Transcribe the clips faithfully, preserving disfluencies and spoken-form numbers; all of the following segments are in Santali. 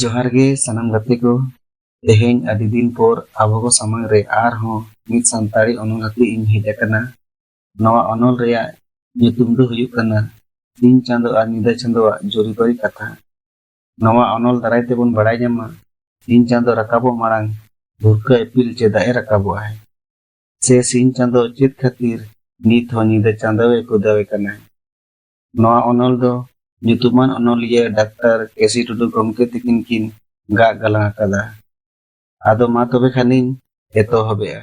ᱡᱚᱦᱟᱨ ᱜᱮ ᱥᱟᱱᱟᱢ ᱜᱟᱛᱮ ᱠᱚ᱾ ᱛᱮᱦᱮᱧ ᱟᱹᱰᱤ ᱫᱤᱱ ᱯᱚᱨ ᱟᱵᱚ ᱠᱚ ᱥᱟᱢᱟᱝ ᱨᱮ ᱟᱨᱦᱚᱸ ᱢᱤᱫ ᱥᱟᱱᱛᱟᱲᱤ ᱚᱱᱚᱞ ᱟᱛᱮ ᱤᱧ ᱦᱮᱡ ᱟᱠᱟᱱᱟ᱾ ᱱᱚᱣᱟ ᱚᱱᱚᱞ ᱨᱮᱭᱟᱜ ᱧᱩᱛᱩᱢ ᱫᱚ ᱦᱩᱭᱩᱜ ᱠᱟᱱᱟ ᱥᱤᱧ ᱪᱟᱸᱫᱚ ᱟᱨ ᱧᱤᱫᱟᱹ ᱪᱟᱸᱫᱚᱣᱟᱜ ᱡᱩᱨᱤᱯᱟᱹᱨᱤ ᱠᱟᱛᱷᱟ᱾ ᱱᱚᱣᱟ ᱚᱱᱚᱞ ᱫᱟᱨᱟᱭ ᱛᱮᱵᱚᱱ ᱵᱟᱲᱟᱭ ᱧᱟᱢᱟ ᱥᱤᱧ ᱪᱟᱸᱫᱚ ᱨᱟᱠᱟᱵᱚᱜ ᱢᱟᱲᱟᱝ ᱵᱷᱩᱨᱠᱟᱹ ᱤᱯᱤᱞ ᱪᱮᱫᱟᱜ ᱮ ᱨᱟᱠᱟᱵᱚᱜᱼᱟᱭ, ᱥᱮ ᱥᱤᱧ ᱪᱟᱸᱫᱚ ᱪᱮᱫ ᱠᱷᱟᱹᱛᱤᱨ ᱱᱤᱛ ᱦᱚᱸ ᱧᱤᱫᱟᱹ ᱪᱟᱸᱫᱚ ᱮ ᱠᱩᱫᱟᱹᱣᱮ ᱠᱟᱱᱟᱭ᱾ ᱱᱚᱣᱟ ᱚᱱᱚᱞ ᱫᱚ ᱧᱩᱛᱩᱢᱟᱱ ᱚᱱᱚᱞᱤᱭᱟᱹ ᱰᱟᱠᱛᱟᱨ ᱠᱮ ᱥᱤ ᱴᱩᱰᱩ ᱜᱚᱢᱠᱮ ᱛᱤᱠᱤᱱ ᱠᱤᱱ ᱜᱟᱜ ᱜᱟᱞᱟᱝ ᱟᱠᱟᱫᱟ᱾ ᱟᱫᱚ ᱢᱟ ᱛᱚᱵᱮ ᱠᱷᱟᱱᱤᱧ ᱮᱛᱚᱦᱚᱵᱮᱜᱼᱟ᱾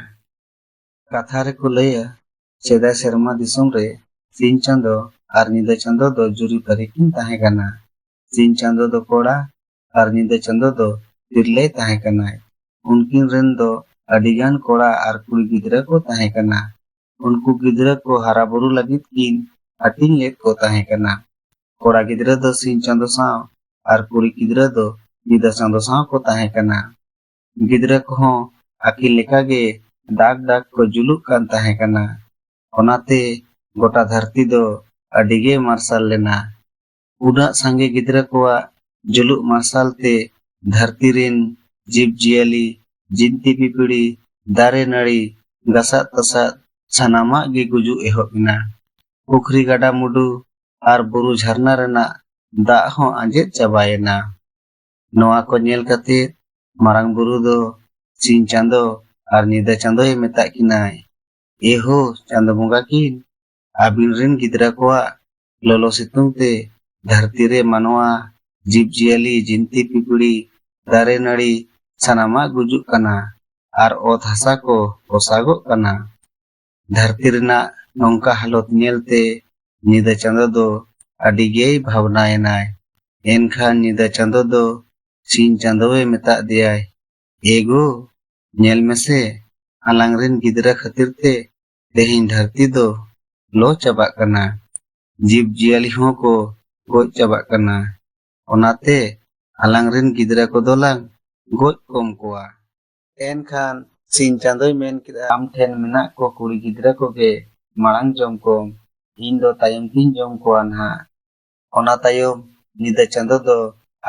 ᱠᱟᱛᱷᱟ ᱨᱮᱠᱚ ᱞᱟᱹᱭᱟ, ᱥᱮᱫᱟᱭ ᱥᱮᱨᱢᱟ ᱫᱤᱥᱚᱢ ᱨᱮ ᱥᱤᱧ ᱪᱟᱸᱫᱚ ᱟᱨ ᱧᱤᱫᱟᱹ ᱪᱟᱸᱫᱚ ᱫᱚ ᱡᱩᱨᱤᱯᱟᱹᱨᱤ ᱠᱤᱱ ᱛᱟᱦᱮᱸ ᱠᱟᱱᱟ᱾ ᱥᱤᱧ ᱪᱟᱸᱫᱚ ᱫᱚ ᱠᱚᱲᱟ ᱟᱨ ᱧᱤᱫᱟᱹ ᱪᱟᱸᱫᱚ ᱫᱚ ᱛᱤᱨᱞᱟᱹᱭ ᱛᱟᱦᱮᱸ ᱠᱟᱱᱟᱭ᱾ ᱩᱱᱠᱤᱱ ᱨᱮᱱ ᱫᱚ ᱟᱹᱰᱤᱜᱟᱱ ᱠᱚᱲᱟ ᱟᱨ ᱠᱩᱲᱤ ᱜᱤᱫᱽᱨᱟᱹ ᱠᱚ ᱛᱟᱦᱮᱸ ᱠᱟᱱᱟ᱾ ᱩᱱᱠᱩ ᱜᱤᱫᱽᱨᱟᱹ ᱠᱚ ᱦᱟᱨᱟ ᱵᱩᱨᱩ ᱞᱟᱹᱜᱤᱫ ᱠᱤᱱ ᱦᱟᱹᱴᱤᱧ ᱞᱮᱫ ᱠᱚ ᱛᱟᱦᱮᱸ ᱠᱟᱱᱟ᱾ ᱠᱚᱲᱟ ᱜᱤᱫᱽᱨᱟᱹ ᱫᱚ ᱥᱤᱧ ᱪᱟᱸᱫᱚ ᱥᱟᱶ ᱟᱨ ᱠᱩᱲᱤ ᱜᱤᱫᱽᱨᱟᱹ ᱫᱚ ᱧᱤᱫᱟᱹ ᱪᱟᱸᱫᱚ ᱥᱟᱶ ᱠᱚ ᱛᱟᱦᱮᱸ ᱠᱟᱱᱟ᱾ ᱜᱤᱫᱽᱨᱟᱹ ᱠᱚᱦᱚᱸ ᱟᱹᱠᱤᱱ ᱞᱮᱠᱟᱜᱮ ᱰᱟᱠ ᱰᱟᱠ ᱠᱚ ᱡᱩᱞᱩᱜ ᱠᱟᱱ ᱛᱟᱦᱮᱸ ᱠᱟᱱᱟ᱾ ᱚᱱᱟᱛᱮ ᱜᱚᱴᱟ ᱫᱷᱟᱹᱨᱛᱤ ᱫᱚ ᱟᱹᱰᱤᱜᱮ ᱢᱟᱨᱥᱟᱞ ᱞᱮᱱᱟ᱾ ᱩᱱᱟᱹᱜ ᱥᱟᱸᱜᱮ ᱜᱤᱫᱽᱨᱟᱹ ᱠᱚᱣᱟᱜ ᱡᱩᱞᱩᱜ ᱢᱟᱨᱥᱟᱞ ᱛᱮ ᱫᱷᱟᱹᱨᱛᱤ ᱨᱮᱱ ᱡᱤᱵᱽ ᱡᱤᱭᱟᱹᱞᱤ, ᱡᱤᱱᱛᱤ ᱯᱤᱯᱤᱲᱤ, ᱫᱟᱨᱮ ᱱᱟᱹᱲᱤ, ᱜᱟᱥᱟᱜ ᱛᱟᱥᱟᱜ ᱥᱟᱱᱟᱢᱟᱜ ᱜᱮ ᱜᱩᱡᱩᱜ ᱮᱦᱚᱵ ᱮᱱᱟ᱾ ᱯᱩᱠᱷᱨᱤ, ᱜᱟᱰᱟ, ᱢᱩᱰᱩ ᱟᱨ ᱵᱩᱨᱩ ᱡᱷᱟᱨᱱᱟ ᱨᱮᱱᱟᱜ ᱫᱟᱜ ᱦᱚᱸ ᱟᱸᱡᱮᱫ ᱪᱟᱵᱟᱭᱮᱱᱟ᱾ ᱱᱚᱣᱟ ᱠᱚ ᱧᱮᱞ ᱠᱟᱛᱮ ᱢᱟᱨᱟᱝ ᱵᱩᱨᱩ ᱫᱚ ᱥᱤᱧ ᱪᱟᱸᱫᱚ ᱟᱨ ᱧᱤᱫᱟᱹ ᱪᱟᱸᱫᱚᱭ ᱢᱮᱛᱟᱜ ᱠᱤᱱᱟᱭ, "ᱮ ᱦᱳ ᱪᱟᱸᱫᱚ ᱵᱚᱸᱜᱟ ᱠᱤᱱ, ᱟᱹᱵᱤᱱ ᱨᱮᱱ ᱜᱤᱫᱽᱨᱟᱹ ᱠᱚᱣᱟᱜ ᱞᱚᱞᱚ ᱥᱤᱛᱩᱝ ᱛᱮ ᱫᱷᱟᱹᱨᱛᱤ ᱨᱮ ᱢᱟᱱᱣᱟ, ᱡᱤᱵᱽ ᱡᱤᱭᱟᱹᱞᱤ, ᱡᱤᱱᱛᱤ ᱯᱤᱯᱤᱲᱤ, ᱫᱟᱨᱮ ᱱᱟᱹᱲᱤ ᱥᱟᱱᱟᱢᱟᱜ ᱜᱩᱡᱩᱜ ᱠᱟᱱᱟ ᱟᱨ ᱚᱛ ᱦᱟᱥᱟ ᱠᱚ ᱯᱚᱥᱟᱜᱚᱜ ᱠᱟᱱᱟ᱾" ᱫᱷᱟᱹᱨᱛᱤ ᱨᱮᱱᱟᱜ ᱱᱚᱝᱠᱟ ᱦᱟᱞᱚᱛ ᱧᱮᱞᱛᱮ ᱧᱤᱫᱟᱹ ᱪᱟᱸᱫᱚ ᱫᱚ ᱟᱹᱰᱤ ᱜᱮᱭ ᱵᱷᱟᱵᱽᱱᱟᱭᱮᱱᱟᱭ᱾ ᱮᱱᱠᱷᱟᱱ ᱧᱤᱫᱟᱹ ᱪᱟᱸᱫᱚ ᱫᱚ ᱥᱤᱧ ᱪᱟᱸᱫᱚᱭ ᱢᱮᱛᱟᱫ ᱫᱮᱭᱟᱭ, "ᱮ ᱜᱳ, ᱧᱮᱞ ᱢᱮᱥᱮ, ᱟᱞᱟᱝ ᱨᱮᱱ ᱜᱤᱫᱽᱨᱟᱹ ᱠᱷᱟᱹᱛᱤᱨ ᱛᱮ ᱛᱮᱦᱮᱧ ᱫᱷᱟᱹᱨᱛᱤ ᱫᱚ ᱞᱚ ᱪᱟᱵᱟᱜ ᱠᱟᱱᱟ᱾ ᱡᱤᱵᱽ ᱡᱤᱭᱟᱹᱞᱤ ᱦᱚᱸ ᱠᱚ ᱜᱚᱡ ᱪᱟᱵᱟᱜ ᱠᱟᱱᱟ᱾ ᱚᱱᱟᱛᱮ ᱟᱞᱟᱝ ᱨᱮᱱ ᱜᱤᱫᱽᱨᱟᱹ ᱠᱚᱫᱚ ᱞᱟᱝ ᱜᱚᱡ ᱠᱚᱢ ᱠᱚᱣᱟ᱾" ᱮᱱᱠᱷᱟᱱ ᱥᱤᱧ ᱪᱟᱸᱫᱚᱭ ᱢᱮᱱ ᱠᱮᱫᱟ, "ᱟᱢ ᱴᱷᱮᱱ ᱢᱮᱱᱟᱜ ᱠᱚ ᱠᱩᱲᱤ ᱜᱤᱫᱽᱨᱟᱹ ᱠᱚᱜᱮ ᱢᱟᱲᱟᱝ ᱡᱚᱢ ᱠᱚᱢ, ᱤᱧ ᱫᱚ ᱛᱟᱭᱚᱢ ᱛᱤᱧ ᱡᱚᱢ ᱠᱚᱣᱟ ᱱᱟᱦᱟᱜ᱾" ᱚᱱᱟ ᱛᱟᱭᱚᱢ ᱧᱤᱫᱟᱹ ᱪᱟᱸᱫᱚ ᱫᱚ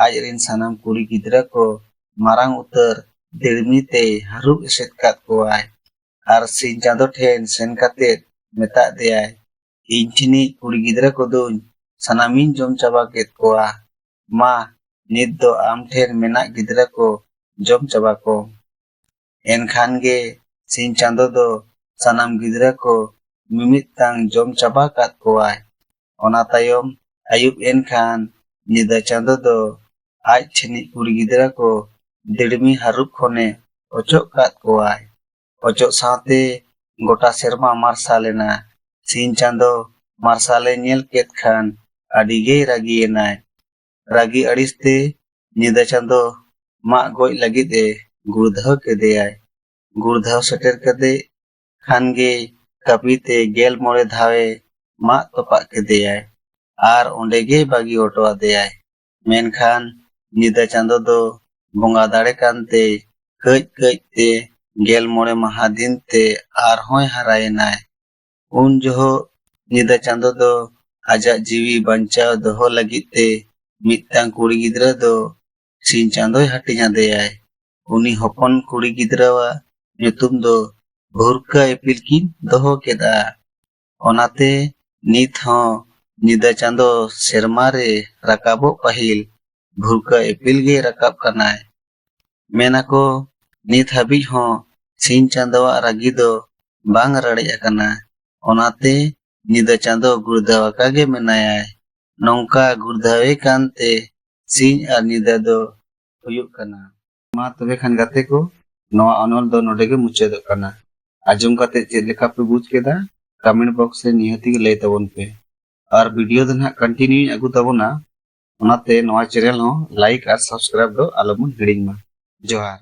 ᱟᱡ ᱨᱮᱱ ᱥᱟᱱᱟᱢ ᱠᱩᱲᱤ ᱜᱤᱫᱽᱨᱟᱹ ᱠᱚ ᱢᱟᱨᱟᱝ ᱩᱛᱟᱹᱨ ᱫᱤᱲᱢᱤ ᱛᱮᱭ ᱦᱟᱹᱨᱩᱵ ᱮᱥᱮᱫ ᱠᱟᱫ ᱠᱚᱣᱟᱭ ᱟᱨ ᱥᱤᱧ ᱪᱟᱸᱫᱚ ᱴᱷᱮᱱ ᱥᱮᱱ ᱠᱟᱛᱮ ᱢᱮᱛᱟᱫ ᱫᱮᱭᱟᱭ, "ᱤᱧ ᱴᱷᱮᱱᱤᱡ ᱠᱩᱲᱤ ᱜᱤᱫᱽᱨᱟᱹ ᱠᱚᱫᱚᱧ ᱥᱟᱱᱟᱢᱤᱧ ᱡᱚᱢ ᱪᱟᱵᱟ ᱠᱮᱫ ᱠᱚᱣᱟ᱾ ᱢᱟ, ᱱᱤᱛ ᱫᱚ ᱟᱢ ᱴᱷᱮᱱ ᱢᱮᱱᱟᱜ ᱜᱤᱫᱽᱨᱟᱹ ᱠᱚ ᱡᱚᱢ ᱪᱟᱵᱟ ᱠᱚᱢ᱾" ᱮᱱᱠᱷᱟᱱ ᱜᱮ ᱥᱤᱧ ᱪᱟᱸᱫᱚ ᱫᱚ ᱥᱟᱱᱟᱢ ᱜᱤᱫᱽᱨᱟᱹ ᱠᱚ ᱢᱤᱢᱤᱫᱴᱟᱝ ᱡᱚᱢ ᱪᱟᱵᱟ ᱠᱟᱫ ᱠᱚᱣᱟᱭ᱾ ᱚᱱᱟ ᱛᱟᱭᱚᱢ ᱟᱹᱭᱩᱵ ᱮᱱᱠᱷᱟᱱ ᱧᱤᱫᱟᱹ ᱪᱟᱸᱫᱚ ᱫᱚ ᱟᱡ ᱴᱷᱮᱱᱤᱡ ᱠᱩᱲᱤ ᱜᱤᱫᱽᱨᱟᱹ ᱠᱚ ᱫᱤᱲᱢᱤ ᱦᱟᱹᱨᱩᱵ ᱠᱷᱚᱱᱮ ᱚᱪᱚᱜ ᱠᱟᱫ ᱠᱚᱣᱟᱭ᱾ ᱚᱪᱚᱜ ᱥᱟᱶᱛᱮ ᱜᱚᱴᱟ ᱥᱮᱨᱢᱟ ᱢᱟᱨᱥᱟᱞ ᱮᱱᱟ᱾ ᱥᱤᱧ ᱪᱟᱸᱫᱚ ᱢᱟᱨᱥᱟᱞᱮ ᱧᱮᱞ ᱠᱮᱫ ᱠᱷᱟᱱ ᱟᱹᱰᱤ ᱜᱮᱭ ᱨᱟᱹᱜᱤᱭᱮᱱᱟᱭ᱾ ᱨᱟᱹᱜᱤ ᱟᱹᱲᱤᱥ ᱛᱮ ᱧᱤᱫᱟᱹ ᱪᱟᱸᱫᱚ ᱢᱟᱜ ᱜᱚᱡ ᱞᱟᱹᱜᱤᱫ ᱮ ᱜᱩᱲᱫᱷᱟᱹᱣ ᱠᱮᱫᱮᱭᱟᱭ᱾ ᱜᱩᱲᱫᱷᱟᱹᱣ ᱥᱮᱴᱮᱨ ᱠᱟᱛᱮ ᱠᱷᱟᱱ ᱜᱮ ᱠᱟᱹᱯᱤ ᱛᱮ ᱜᱮᱞ ᱢᱚᱬᱮ ᱫᱷᱟᱣᱮ ᱢᱟᱜ ᱛᱚᱯᱟᱜ ᱠᱮᱫᱮᱭᱟᱭ ᱟᱨ ᱚᱸᱰᱮ ᱜᱮ ᱵᱟᱹᱜᱤ ᱦᱚᱴᱚ ᱟᱫᱮᱭᱟᱭ᱾ ᱢᱮᱱᱠᱷᱟᱱ ᱧᱤᱫᱟᱹ ᱪᱟᱸᱫᱚ ᱫᱚ ᱵᱚᱸᱜᱟ ᱫᱟᱲᱮ ᱠᱟᱱᱛᱮ ᱠᱟᱹᱡ ᱠᱟᱹᱡ ᱛᱮ ᱜᱮᱞ ᱢᱚᱬᱮ ᱢᱟᱦᱟ ᱫᱤᱱ ᱛᱮ ᱟᱨᱦᱚᱸᱭ ᱦᱟᱨᱟᱭᱮᱱᱟᱭ᱾ ᱩᱱ ᱡᱚᱦᱚᱜ ᱧᱤᱫᱟᱹ ᱪᱟᱸᱫᱚ ᱫᱚ ᱟᱡᱟᱜ ᱡᱤᱣᱤ ᱵᱟᱧᱪᱟᱣ ᱫᱚᱦᱚ ᱞᱟᱹᱜᱤᱫ ᱛᱮ ᱢᱤᱫᱴᱟᱝ ᱠᱩᱲᱤ ᱜᱤᱫᱽᱨᱟᱹ ᱫᱚ ᱥᱤᱧ ᱪᱟᱸᱫᱚᱭ ᱦᱟᱹᱴᱤᱧ ᱟᱫᱮᱭᱟᱭ᱾ ᱩᱱᱤ ᱦᱚᱯᱚᱱ ᱠᱩᱲᱤ ᱜᱤᱫᱽᱨᱟᱹᱣᱟᱜ ᱧᱩᱛᱩᱢ ᱫᱚ ᱵᱷᱩᱨᱠᱟᱹ ᱤᱯᱤᱞ ᱠᱤᱱ ᱫᱚᱦᱚ ᱠᱮᱫᱼᱟ᱾ ᱚᱱᱟᱛᱮ ᱱᱤᱛ ᱦᱚᱸ ᱧᱤᱫᱟᱹ ᱪᱟᱸᱫᱚ ᱥᱮᱨᱢᱟ ᱨᱮ ᱨᱟᱠᱟᱵᱚᱜ ᱯᱟᱹᱦᱤᱞ ᱵᱷᱩᱨᱠᱟᱹ ᱤᱯᱤᱞ ᱜᱮ ᱨᱟᱠᱟᱵ ᱠᱟᱱᱟᱭ᱾ ᱢᱮᱱᱟᱠᱚ, ᱱᱤᱛ ᱦᱟᱹᱵᱤᱡ ᱦᱚᱸ ᱥᱤᱧ ᱪᱟᱸᱫᱚᱣᱟᱜ ᱨᱟᱹᱜᱤ ᱫᱚ ᱵᱟᱝ ᱨᱟᱲᱮᱡ ᱟᱠᱟᱱᱟ᱾ ᱚᱱᱟᱛᱮ ᱧᱤᱫᱟᱹ ᱪᱟᱸᱫᱚ ᱜᱩᱲᱫᱷᱟᱹᱣ ᱟᱠᱟ ᱜᱮ ᱢᱮᱱᱟᱭᱟᱭ᱾ ᱱᱚᱝᱠᱟ ᱜᱩᱲᱫᱷᱟᱹᱣᱮ ᱠᱟᱱᱛᱮ ᱥᱤᱧ ᱟᱨ ᱧᱤᱫᱟᱹ ᱫᱚ ᱦᱩᱭᱩᱜ ᱠᱟᱱᱟ᱾ ᱢᱟ ᱛᱚᱵᱮ ᱠᱷᱟᱱ ᱜᱟᱛᱮ ᱠᱚ, ᱱᱚᱣᱟ ᱚᱱᱚᱞ ᱫᱚ ᱱᱚᱰᱮ ᱜᱮ ᱢᱩᱪᱟᱹᱫᱚᱜ ᱠᱟᱱᱟ᱾ ᱟᱸᱡᱚᱢ ᱠᱟᱛᱮ ᱪᱮᱫ ᱞᱮᱠᱟ ᱯᱮ ᱵᱩᱡᱽ ᱠᱮᱫᱟ, ᱠᱚᱢᱮᱱᱴ ᱵᱚᱠᱥ ᱨᱮ ᱱᱤᱦᱟᱹᱛ ᱜᱮ ᱞᱟᱹᱭ ᱛᱟᱵᱚᱱ ᱯᱮ᱾ ᱟᱨ ᱵᱷᱤᱰᱤᱭᱳ ᱫᱚ ᱱᱟᱦᱟᱜ ᱠᱚᱱᱴᱤᱱᱤᱭᱩᱧ ᱟᱹᱜᱩ ᱛᱟᱵᱚᱱᱟ, ᱚᱱᱟᱛᱮ ᱱᱚᱣᱟ ᱪᱮᱱᱮᱞ ᱦᱚᱸ ᱞᱟᱭᱤᱠ ᱟᱨ ᱥᱟᱵᱥᱠᱨᱟᱭᱤᱵ ᱫᱚ ᱟᱞᱚᱵᱚᱱ ᱦᱤᱲᱤᱧ ᱢᱟ᱾ ᱡᱚᱦᱟᱨ᱾